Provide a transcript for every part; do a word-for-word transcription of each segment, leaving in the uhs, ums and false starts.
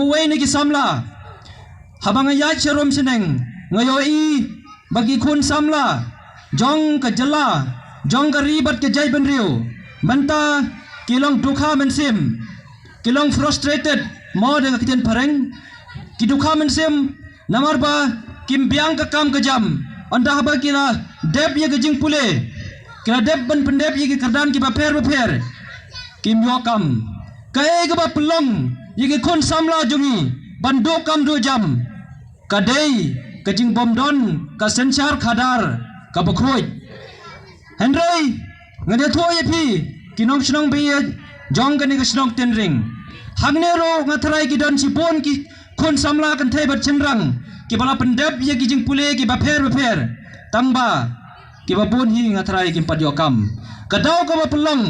uwei na ki samla. Haba nga ïaid sharum shaneng, nga ïohi ba ki khun samla jong ka jylla, jong ka ri bad ka jaitbynriew, mynta ki long dukha mynsiem, ki long frustrated, mo da ka ktien phareng, ki dukha mynsiem, namar ba kim biang ka kam ka jam, ynda haba ki la dep ïa ka jingpule, ki la dep ban pyndep ïa ki kyrdan kiba pher bapher, kim ïoh kam. Kaei kaba pynlong ïa ki khun samla jong ngi ban duh kam duh jam? Ka dei ka jingbym don ka synshar khadar kaba khuid. Hynrei ngan ïathuh ïa phi ki nongshnong ba ïeit jong kane ka shnong Tynring. Hangne ruh nga tharai ki don shibun ki khun samla kynthei bad shynrang kiba la pyndep ïa ki jingpule kiba pher bapher, tang ba kiba bun hi nga tharai kim pat ïoh kam. Ka daw kaba pynlong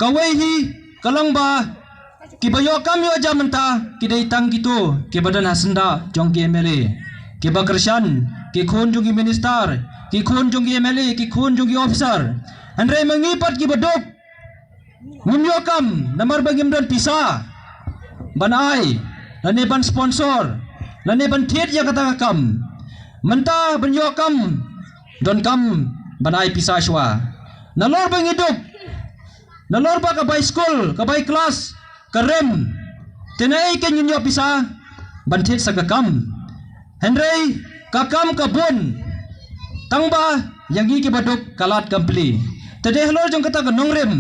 kawei hi ka long ba kiba ïoh kam ïoh jam mynta ki dei tang kito kiba don ha syndah jong ki M L A, kiba kyrshan ki khun jong ki minister, ki khun jong ki M L A, ki khun jong ki officer. Hynrei ma ngi pat kiba duk, ngim ïoh kam namar ba ngim don pisa ban ai, lane ban sponsor, lane ban thied ïa kata ka kam. Mynta ban ïoh kam, donkam ban ai pisa shuwa. Nalor ba ngi duk, nalor ba ka bai skul, ka bai klas ka rem, te naei kein ngin ïoh pisa ban thied sa ka kam? Hynrei ka kam ka bun, tang ba ïa ngi kiba duk ka lad kam pli. Te dei halor jong kata ka nongrim,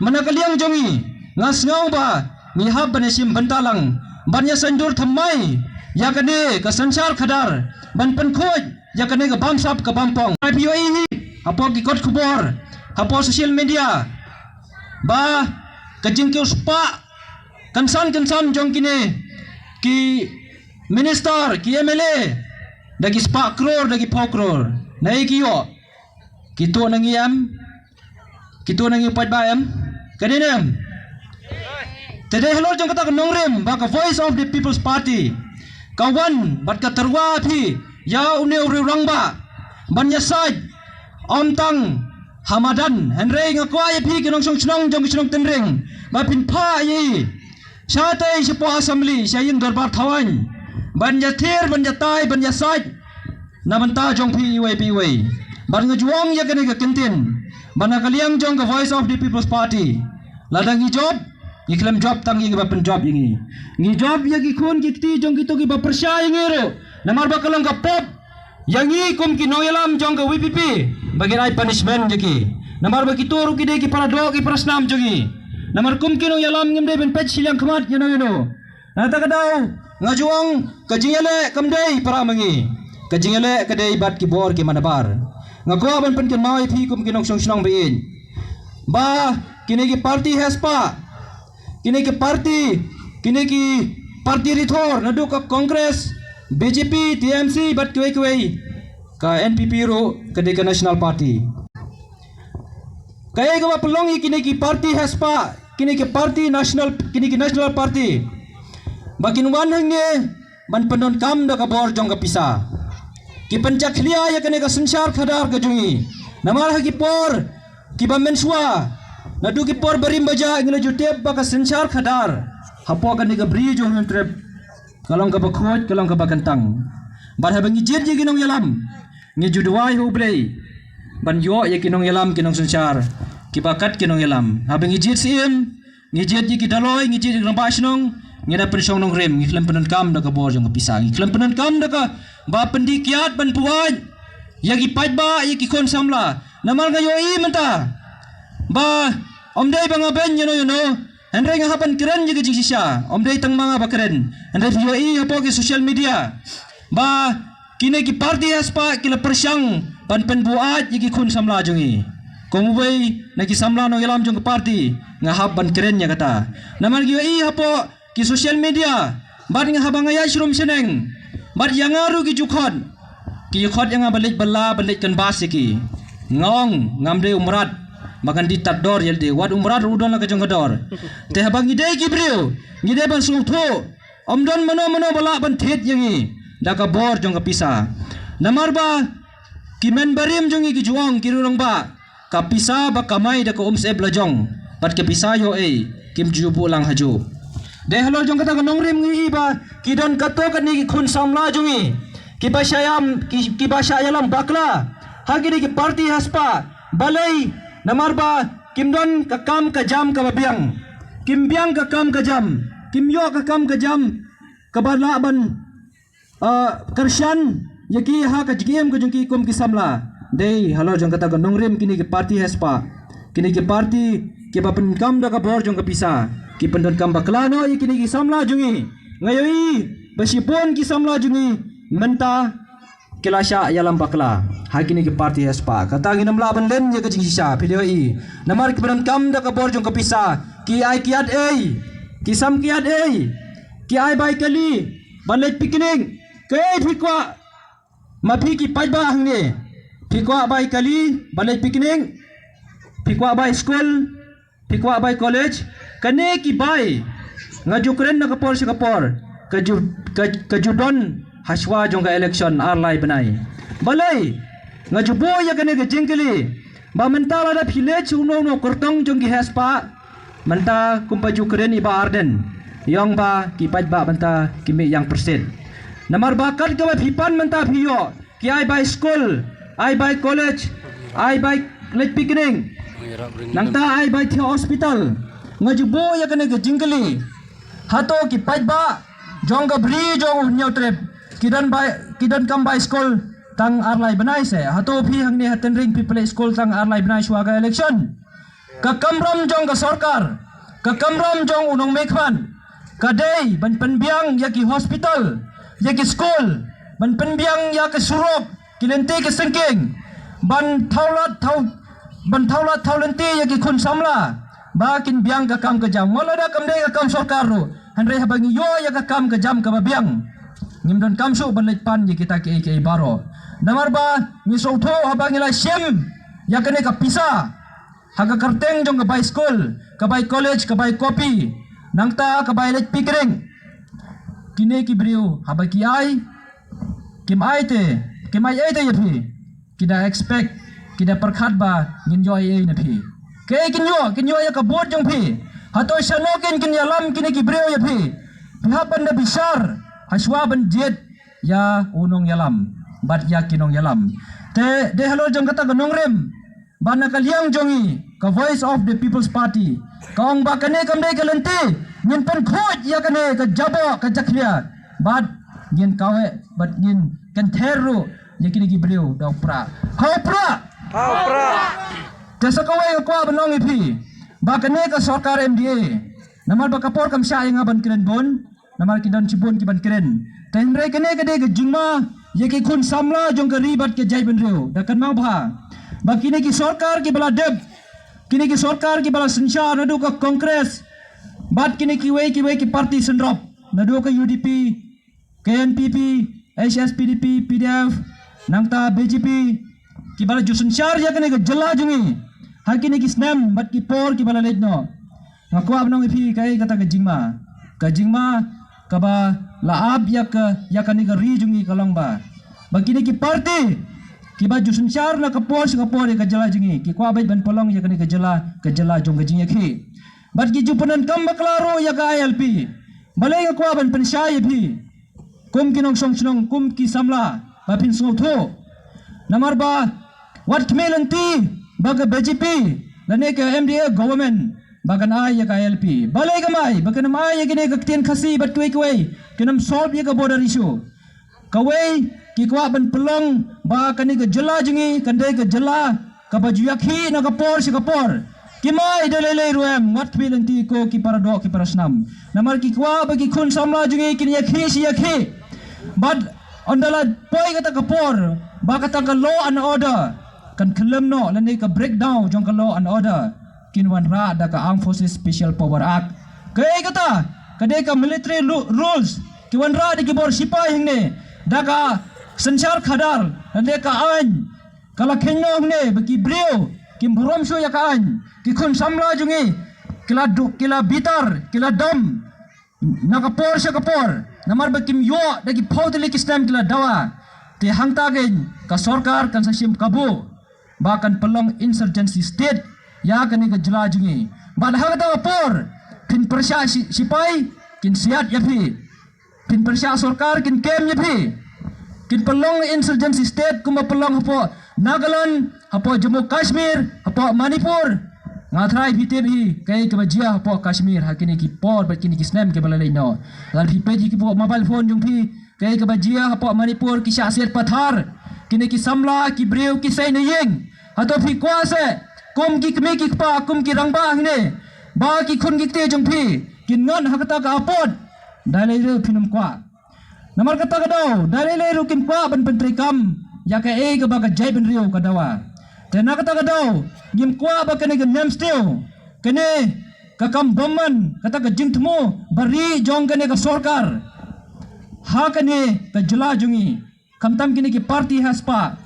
man la ka liang jong ngi, nga sngew ba ngi hap ban ïashim bynta lang, ban ïasyndur thymmai ïa kane ka synshar khadar, ban pynkhuid ïa kane ka bamsap ka bampong. Ai phi ïohi hi hapoh ki kot khubor, hapoh social media, ba ka jingkiew spah kynsan kynsan jong kine ki minister, ki M L A, da ki spah klur, da ki phew klur. Naei ki ïoh? Ki tuh na ngi em? Ki tuh na ngi paidbah em? Ka dei ne em? Te dei halor jong kata ka nongrim ba ka Voice of the People's Party ka wan bad ka tyrwa phi ïa une u riew rangbah ban ïasaid, ym tang ha madan, hynrei nga kwah ïa phi ki nongshong shnong jong ki shnong Tynring ba phin phah ïa i shatei shapoh Assembly, sha ïing dorbar thawaiñ, ban ïathir, ban ïatai, ban ïasaid na bynta jong phi iwei pa iwei. Bad nga ju ong ïa kane ka kyntien, ba na ka liang jong ka Voice of the People's Party, lada ngi jop, ngi khlem jop tang ïa kiba pynjop ïa ngi. Ngi jop ïa ki khun ki kti jong kito kiba pyrshah ïa ngi ruh, namar ba ka long ka pop ïa ngi kum ki nongïalam jong ka V P P ba ngin ai punishment ïa ki. Namar ba kito ruh ki dei ki para doh ki para snam jong ngi. Namar kum ki nongïalam ngim dei ban peit shiliang khmat ïano ïano. Na kata ka daw nga ju ong, ka jingïaleh kam dei para ma ngi. Ka jingïaleh ka dei bad ki bor ki manabar. Nga kwah ban pynkynmaw ïa phi kum ki nongshong shnong ba ïeit, ba kine ki party ha spah, kine ki party, kine ki party rithor, naduh ka Congress, B J P, T M C bad kiwei kiwei, ka N P P ruh ka dei ka National Party. Kaei kaba pynlong ïa kine ki party ha spah, kine ki party national, kine ki National Party, ba kin wan hangne ban pyndonkam da ka bor jong ka pisa? Ki pynjakhlia ïa kane ka synshar khadar ka jong ngi. Namar ha ki por kiba mynshuwa, naduh ki por barim bajah, ngi la ju tip ba ka synshar khadar hapoh kane ka bri jong Hynñiewtrep ka long kaba khuid, ka long kaba kyntang. Bad haba ngi jied ïa ki nongïalam, ngi ju duwai ha U Blei ban ïoh ïa ki nongïalam, ki nongsynshar kiba kat ki nongïalam. Haba ngi jied syiem, ngi jied ïa ki daloi, ngi jied ïa ki rangbah shnong, ngi da pynshong nongrim, ngi khlem pyndonkam da ka bor jong ka pisa, ngi khlem pyndonkam da kaba pyndih kiad ban buaid ïa ki paidbah, ïa ki khun samla. Namar nga ïohi mynta ba ym dei ba nga beiñ ïano ïano, hynrei nga hap ban kren ïa ka jingshisha. Ym dei tang ma nga ba kren, hynrei phi ïohi hapoh ki social media ba kine ki party ha spah ki la pyrshang ban pynbuaid ïa ki khun samla jong ngi. Kum uwei na ki samla nongïalam jong ka party, nga hap ban kren ïa kata. Namar ngi ïohi hapoh ki social media, bad nga haba nga ïaid sharum shaneng, bad ïa nga ruh ki ju khot, ki ju khot ïa nga ban leit bylla, ban leit kynbas ïa ki. Nga ong ngam dei u mrad ba kan die tad dor ïa lade, wat u mrad ruh u don la ka jong ka dor. Te haba ngi dei ki briew, ngi dei ban sngewthuh, ym don mano mano ba lah ban thied ïa ngi da ka bor jong ka pisa. Namar ba ki hynmen barim jong ngi ki ju ong, ki riew rangbah, ka pisa ba kamai da ka umsyep la jong, bad ka pisa ïoh ei kim ju buh lang hajuh. Dei halor jong kata ka nongrim ngi i ba ki don katto katne ki khun samla jong ngi kiba shah ïam, ki, kiba shah ïalam bakla ha kine ki party ha spah. Balei? Namar ba kim don ka kam ka jam kaba biang. Kim biang ka kam ka jam. Kim ïoh ka kam ka jam kaba lah ban, uh, kyrshan ïa ki ha ka jingim ka jong ki kum ki samla. Dei halor jong kata ka nongrim kine ki party ha spah, kine ki party kiba pyndonkam da ka bor jong ka pisa, ki pyndonkam bakla noh ïa kine ki samla jong ngi. Nga ïohi ba shibun ki samla jong ngi mynta ki la shah ïalam bakla ha kine ki party ha spah. Kata ngin ym lah ban len ïa ka jingshisha, phi dei ïohi. Namar ki pyndonkam da ka bor jong ka pisa, ki ai kiad ei, ki sam kiad ei, ki ai bai kali ban leit picnic. Kaei phi kwah? Ma phi ki paidbah hangne, phi kwah bai kali ban leit picnic? Phi kwah bai skul? Phi kwah bai college? Kane ki bai nga ju kren na ka por sha ka por, ka ju, ka, ka ju don hashwa jong ka election ar lai bnai. Balei nga ju buh ïa kane ka jingkylli? Ba mynta lada phi leit sha uno uno kyrtong jong ki ha spah, mynta kumba ju kren i Bah Ardent, ïong ba ki paidbah mynta ki mih ïang pyrshit. Namar ba kat kaba phi pan mynta phi ïoh ki ai bai skul, ai bai college, ai bai leit picnic, nangta ai bai thiah hospital. Nga ju buh ïa kane ka jingkylli, hato ki paidbah jong ka Bri jong u Hynñiewtrep ki don bai, ki donkam bai skul tang ar lai bnai se? Hato phi hangne ha Tynring phi plie skul tang ar lai bnai shuwa ka election? Ka kamram jong ka sorkar, ka kamram jong u nongmihkhmat ka dei ban pynbiang ïa ki hospital, ïa ki skul, ban pynbiang ïa ki surok, ki lynti ki syngkien, ban thaw lad thaw, ban thaw lad thaw lynti ïa ki khun samla ba kin biang ka kam ka jam. Wat lada kam dei ka kam sorkar ruh, hynrei haba ngi ïoh ïa ka kam ka jam kaba biang, ngim donkam shuh ban leit pan ïa kita kiei kiei baroh. Namar ba ngi sngewthuh haba ngi la shim ïa kane ka pisa ha ka kyrteng jong ka bai skul, ka bai college, ka bai kopi, nangta ka bai leit picnic, kine ki briew haba ki ai, kim ai te, kim ai ei te ïa phi, ki da expect, ki da pyrkhat ba ngin ïoh ei ei na phi. Kaei kin ïoh? Kin ïoh ïa ka vote jong phi. Hato shano kin, kin ïalam kine ki briew ïa phi? Phi hap ban da bishar hashwa ban jied ïa u nongïalam bad ïa ki nongïalam. Te dei halor jong kata ka nongrim ba na ka liang jong ngi, ka Voice of the People's Party ka ong ba kane kam dei ka lynti ngin pynkhuid ïa kane ka jaboh ka jakhlia bad ngin kaweh bad ngin kynther ruh ïa kine ki briew da u prah. Ha u prah! Ha u prah! Te sa kawei nga kwah ban ong ïa phi ba kane ka sorkar M D A, namar ba ka por kam shah ïa nga ban kren bun, namar ki don shibun ki ban kren. Te hynrei kane ka dei ka jingma ïa ki khun samla jong ka ri bad ka jaitbynriew. Da kynmaw bha ba kine ki sorkar kiba la dep, kine ki sorkar kiba la synshar naduh ka Congress bad kine kiwei kiwei ki party synrop, naduh ka U D P, K N P P, H S P D P, P D F, nangta B J P, kiba la ju synshar ïa kane ka jylla jong ngi ha kine ki snem bad ki por kiba la leit noh. Nga kwah ban ong ïa phi kaei kata ka jingma. Ka jingma kaba la ap ïa ka, ïa kane ka ri jong ngi ka long ba, ba kine ki party kiba ju synshar na ka por sha ka por ïa ka jylla jong ngi, ki kwah beit ban pynlong ïa kane ka jylla ka jylla jong ka jingïakhih. Bad ki ju pyndonkam bakla ruh ïa ka I L P. Balei nga kwah ban pynshai ïa phi kum ki nongshong shnong, kum ki samla, ba phin sngewthuh? Namar ba wat khmih lynti ba ka B J P lane ka M D A government ba kan ai ïa ka I L P. Balei kam ai? Ba kin ym ai ïa kine ka ktien Khasi bad kiwei kiwei, kin ym solve ïa ka border issue. Kawei, ki kwah ban pynlong ba kane ka jylla jong ngi kan dei ka jylla kaba ju ïakhih na ka por sha ka por. Kim ai da lei lei ruh em, wat khmih lynti ko ki para doh ki para snam. Namar ki kwah ba ki khun samla jong ngi kin ïakhih shi ïakhih. Bad ynda la poi kata ka por ba kata ka law and order kan khlem noh lane ka breakdown jong ka law and order, kin wanrah da ka Armed Forces Special Power Act. Kaei kata? Ka dei ka military lu-, rules. Ki wanrah da ki bor shipai hangne da ka synshar khadar, lane ka aiñ. Ka la kheiñ noh hangne ba ki briew kim burom shuh ïa ka aiñ. Ki khun samla jong ngi ki la du-, ki la bitar, ki la dom na ka por sha ka por, namar ba kim ïoh da ki phew tylli ki snem ki la dawa. Te hangta kein ka sorkar kan sa shim kabu ba kan pynlong insurgency state ïa kane ka jylla jong ngi. Bad ha kata ka por phin pyrshah shi-, shipai, kin siat ïa phi. Kin pyrshah sorkar kin kem ïa phi. Kin pynlong insurgency state kumba pynlong hapoh Nagaland, hapoh Jammu Kashmir, hapoh Manipur. Nga tharai phi tip hi kaei kaba jia hapoh Kashmir ha kine ki por bad kine ki snem kiba la leit noh. Lada phi peit hi hapoh mobile phone jong phi, kaei kaba jia hapoh Manipur, ki shah siat pathar. Kine ki samla, ki briew, ki sei na ïing. Hato phi kwah seh kum ki kmie ki kpa, kum ki rangbah hangne, ba ki khun ki kti jong phi kin ngat ha kata ka apot? Dei lei ruh phin ym kwah. Namar kata ka daw, dei lei lei ruh kim kwah ban pyntreikam ïa kaei kaba ka jaitbynriew ka dawa. Te na kata ka daw, ngim kwah ba kane ka nemsniew, kane ka kam bymman, kata ka jingthmu ba ri jong kane ka sorkar ha kane ka jylla jong ngi, khamtam kine ki parti ha spah,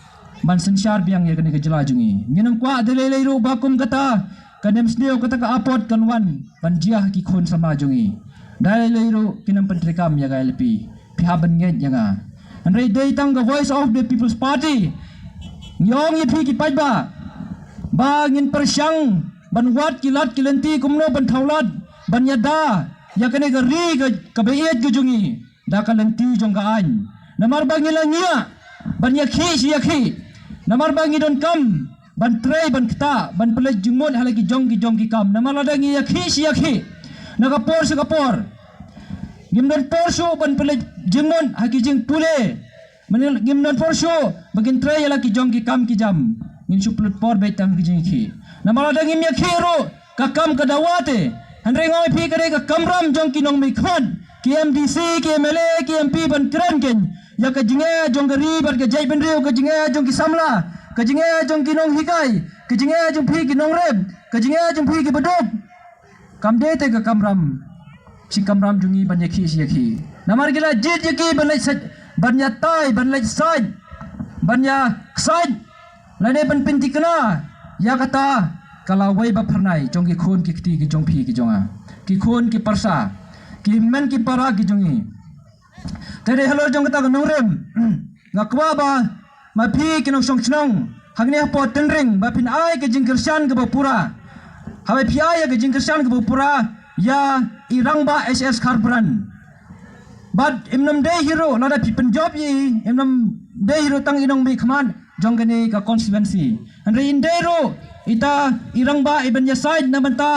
ban synshar biang ïa kane ka jylla jong ngi. Ngin ym kwah dei lei lei ruh ba kum kata ka nemsniew, kata ka apot kan wan ban jia ha ki khun samla jong ngi. Dei lei lei ruh kin ym pyntreikam ïa ka ILP. Phi hap ban ngeit ïa nga. Hynrei dei tang ka Voice of the People's Party, ngi ong ïa phi ki paidbah ba ngin pyrshang ban wad ki lad ki lynti kumno ban thaw lad ban ïada ïa kane ka ri ka, kaba ïeit ka jong ngi da ka lynti jong ka aiñ. Namar ba ngi la ngiah ban ïakhih shi ïakhih. Namar ba ngi donkam ban trei, ban ktah, ban pynleit jingmut ha la ki jong ki jong ki kam. Namar lada ngi ïakhih shi ïakhih na ka por sha ka por, ngim don por shuh ban pynleit jingmut ha ki jingpule. Mynta ngim don por shuh ba kin trei ïa la ki jong ki kam ki jam. Ngin shu pynlut por beit tang ha ki jingïakhih. Namar lada ngim ïakhih ruh, ka kam ka dawa te. Hynrei nga ong ïa phi, ka dei ka kamram jong ki nongmihkhmat, ki MDC, ki MLA, ki MP ban kren kein ïa ka jingeh jong ka ri bad ka jaitbynriew, ka jingeh jong ki samla, ka jingeh jong ki nonghikai, ka jingeh jong phi ki nongrim, ka jingeh jong phi ki baduk. Kam dei te ka kamram, shi kamram jong ngi ban ïakhih shi ïakhih. Namar ki la jied ïa ki ban leit sait, ban ïatai, ban leit sait, ban ïaksaid, lane ban pynthikna ïa kata ka lawei ba phyrnai jong ki khun ki kti ki jong phi ki jong nga, ki khun ki parsa, ki hynmen ki para ki jong ngi. Te dei halor jong kata ka nongrim, nga kwah ba ma phi ki nongshong shnong hangne hapoh Tynring ba phin ai ka jingkyrshan kaba pura. Haba phi ai ïa ka jingkyrshan kaba pura ïa i Rangbah H S Kharpran. Bad ym nym dei hi ruh lada phi pynjop ïa i, ym nym dei hi ruh tang i nongmihkhmat jong kane ka constituency. Hynrei yn dei ruh ita i rangbah i ban ïasaid na bynta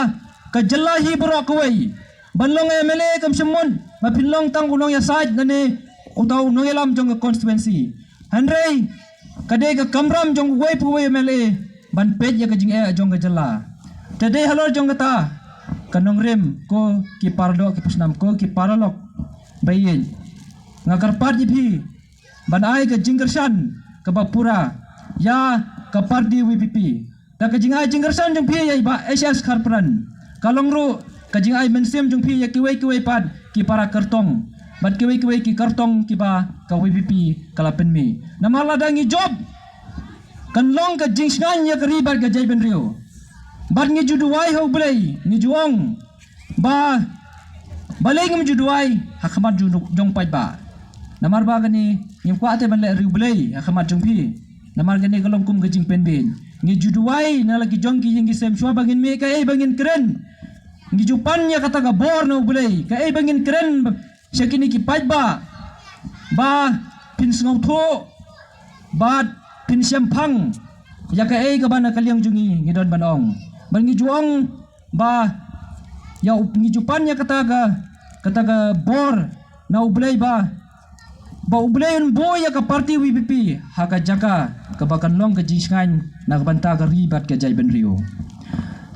ka jylla hi baroh kawei. Ban long MLA kam shym mut ba phin long tang u nongïasaid lane uta u nongïalam jong ka constituency. Hynrei ka dei ka kamram jong uwei pa uwei MLA ban peit ïa ka jingeh jong ka jylla. Te dei halor jong kata ka nongrim, ko ki paradoh ki parsnam, ko ki paralok ba ïeit, nga kyrpad ïa phi ban ai ka jingkyrshan kaba pura ïa ka party VPP. Da ka jingai jingkyrshan jong phi ïa i Bah H S Kharpran, ka long ruh ka jingai mynsiem jong phi ïa kiwei kiwei pat ki para kyrtong bad kiwei kiwei ki kyrtong kiba ka VPP ka la pynmih. Namar lada ngi jop, kan long ka jingshngaiñ ïa ka ri bad ka jaitbynriew. Bad ngi ju duwai ha U Blei, ngi ju ong ba balei ngim ju duwai ha khmat jong, jong paidbah. Namar ba kane ngim kwah te ban leh riewblei ha khmat jong phi. Namar kane ka long kum ka jingpynbeit. Ngi ju duwai na la ki jong ki ïing ki sem shuwa ba ngin mih kaei ba ngin kren. Ngi ju pan ïa kata ka bor na U Blei, kaei ba ngin kren sha kine ki paidbah, ba phin sngewthuh bad phin shemphang ïa kaei kaba na ka liang jong ngi ngi don ban ong. Bad ngi ju ong ba ïa U, ngi ju pan ïa kata ka, kata ka bor na U Blei ba, ba U Blei un buh ïa ka party VPP ha ka jaka kaba kan long ka jingshngaiñ na ka bynta ka ri bad ka jaitbynriew.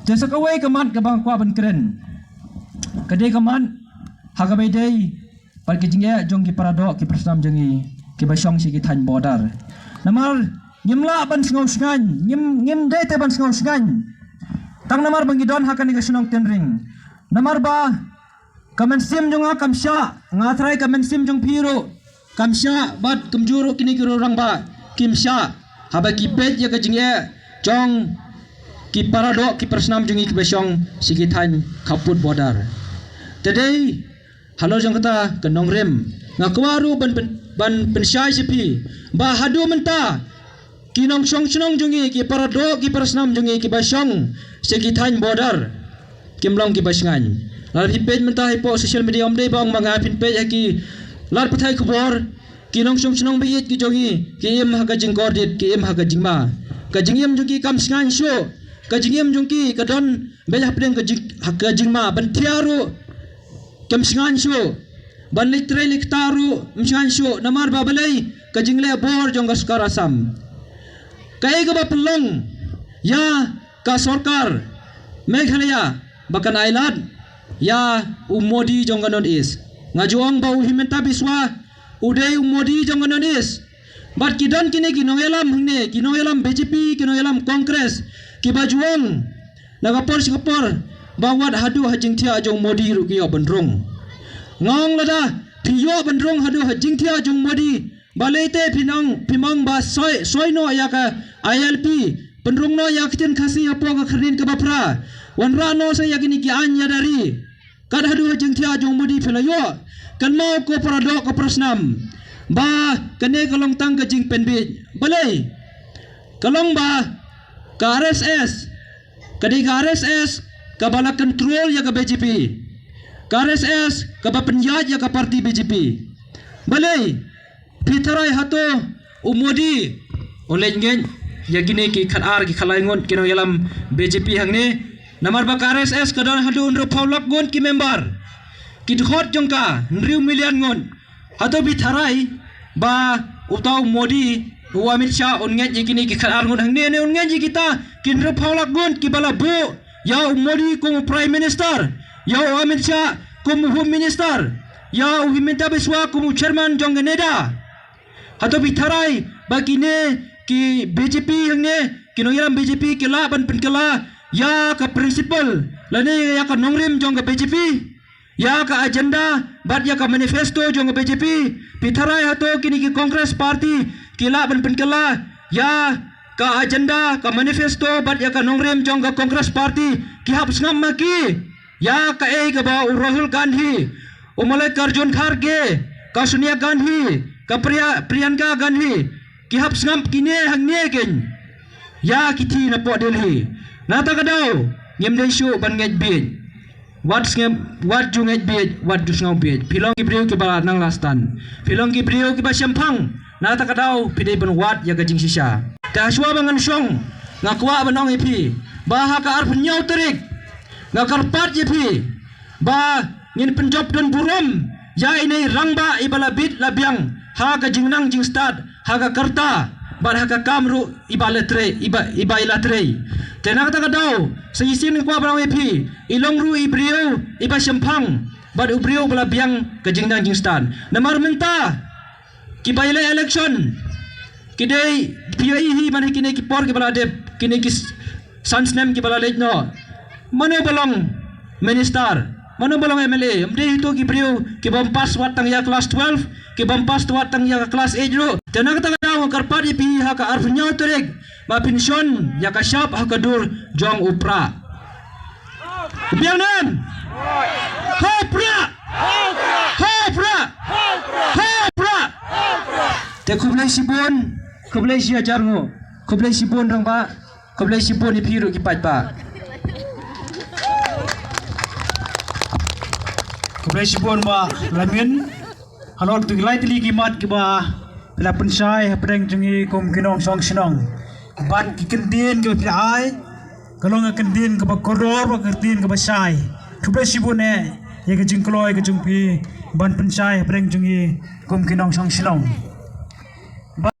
Te sa kawei ka mat kaba nga kwah ban kren, ka dei ka mat ha kaba ïadei bad ka jingeh jong ki paradoh ki parsnam jong ngi kiba shong sha ki thaiñ border. Namar ngim lah ban sngewshngaiñ, ngim, ngim dei te ban sngewshngaiñ tang namar ba ngi don ha kane ka shnong Tynring. Namar ba ka mynsiem jong nga kam shah, nga tharai ka mynsiem jong phi ruh kam shah, bad kumjuh ruh kine ki rangbah kim shah haba ki peit ïa ka jingeh jong ki paradoh ki parsnam jong ngi kiba shong sha ki thaiñ khappud border. Te dei halor jong kata ka nongrim, nga kwah ruh ban, ban, ban pynshai sha phi ba haduh mynta ki nongshong shnong jong ngi, ki paradoh ki parsnam jong ngi kiba shong sha ki thaiñ border, kim long kiba shngaiñ. Lada phi peit mynta hapoh social media, ym dei ba ong ma nga, phin peit ha ki lad pathai khubor, ki nongshong shnong ba ïeit ki jong ngi ki im ha ka jingkordit, ki im ha ka jingma. Ka jingim jong ki kam shngaiñ shuh. Ka jingim jong ki ka don beit hapdeng ka jing, ha ka jingma. Ban thiah ruh kam shngaiñ shuh. Ban leit trei leit kta ruh kam shngaiñ shuh. Namar ba balei? Ka jingleh bor jong ka sorkar Assam. Kaei kaba pynlong ïa ka sorkar Meghalaya ba kan ailad ïa u Modi jong ka North East? Nga ju ong ba u Himanta Biswa u dei u Modi jong ka North East. Bad ki don kine ki nongïalam hangne, ki nongïalam B J P, ki nongïalam Congress, kiba ju ong na ka por sha ka por ba wat haduh ha jingthiah jong Modi ruh ki ïoh ban rung. Nga ong lada phi ïoh ban rung haduh ha jingthiah jong Modi, balei te phin ong, phim ong ba soi, soi noh ïa ka I L P, pynrung noh ïa ka ktien Khasi hapoh ka khyrnit kaba phra, wanrah noh sa ïa kine ki aiñ ïada ri. Kat haduh ha jingthiah jong Modi phi la ïoh? Kynmaw ko para doh ko para snam ba kane ka long tang ka jingpynbiej. Balei? Ka long ba ka R S S ka dei ka R S S kaba la control ïa ka B J P. Ka R S S kaba pynïaid ïa ka party B J P. Balei? Phi tharai hato u Modi u leit ngeit ïa kine ki khatar ki khatlai ngut ki nongïalam B J P hangne? Namar ba ka R S S ka don haduh hynriewphew lak ngut ki member. Ki dkhot jong ka hynriew million ngut. Hato phi tharai ba uta u Modi, u Amit Shah un ngeit ïa kine ki khatar ngut hangne, ne un ngeit ïa kita ki hynriewphew lak ngut kiba la buh ïa u Modi kum u Prime Minister, ïa u Amit Shah kum u Home Minister, ïa u Himanta Biswa kum u chairman jong ka NEDA? Hato phi tharai ba kine ki B J P hangne, ki nongïalam B J P ki lah ban pynkylla ïa ka principle lane ïa ka nongrim jong ka B J P, ïa ka agenda bad ïa ka manifesto jong ka B J P? Phi tharai hato kine ki Congress Party ki lah ban pynkylla ïa ka agenda, ka manifesto bad ïa ka nongrim jong ka Congress Party? Ki hap sngap ma ki ïa kaei kaba u Rahul Gandhi, u Mallikarjun Kharge, ka Sonia Gandhi, ka Priya, Priyanka Gandhi, ki hap sngap kine hangne kein ïa ki thie napoh Delhi. Na kata ka daw ngim dei shuh ban ngeit bieit. Wat sngap, wat ju ngeit bieit, wat ju sngew bieit. Phi long ki briew kiba nang la stand. Phi long ki briew kiba shemphang. Na kata ka daw phi dei ban wad ïa ka jingshisha. Te hashwa ba ngan shong, nga kwah ban ong ïa phi ba ha ka arphew hynñiew tarik nga kyrpad ïa phi ba ngin pynjop don burom ïa ine i rangbah iba la bit la biang ha ka jingnang jingstad, ha ka rta bad ha ka kam ruh iba la trei, iba, iba i la trei. Te na kata ka daw sa shisien nga kwah ban ong ïa phi, i long ruh i briew iba shemphang bad u briew ba la biang ka jingnang jingstad. Namar mynta kiba ïaleh election ki dei, phi ïohi hi man ha kine ki por kiba la dep, kine ki s-, san snem kiba la leit noh. Mano ba long minister, mano ba long M L A? Ym dei hi to ki briew ki bym pass wat tang ïa class twelve, ki bym pass wat tang ïa ka class eight ruh. Te na kata ka daw nga kyrpad ïa phi ha ka arphew hynñiew tarik ba phin shon ïa ka shap ha ka dur jong u prah. Biang nen. Ho prah! Ho prah! Ho prah! Te khublei shibun, khublei shi hajar nguh, khublei shibun rangbah, khublei shibun ïa phi ruh ki paidbah. Khublei shibun Bah Lamin. Halor tu ki lai tylli ki mat kiba phi la pynshai hapdeng jong ngi kum ki nongshong shnong. Bad ki kyntien kiba phi la ai ka long ka kyntien kaba kordor, ka kyntien kaba shai. Khublei shibun eh ïa ka jingkloi ka jong phi ban pynshai hapdeng jong ngi kum ki nongshong shnong.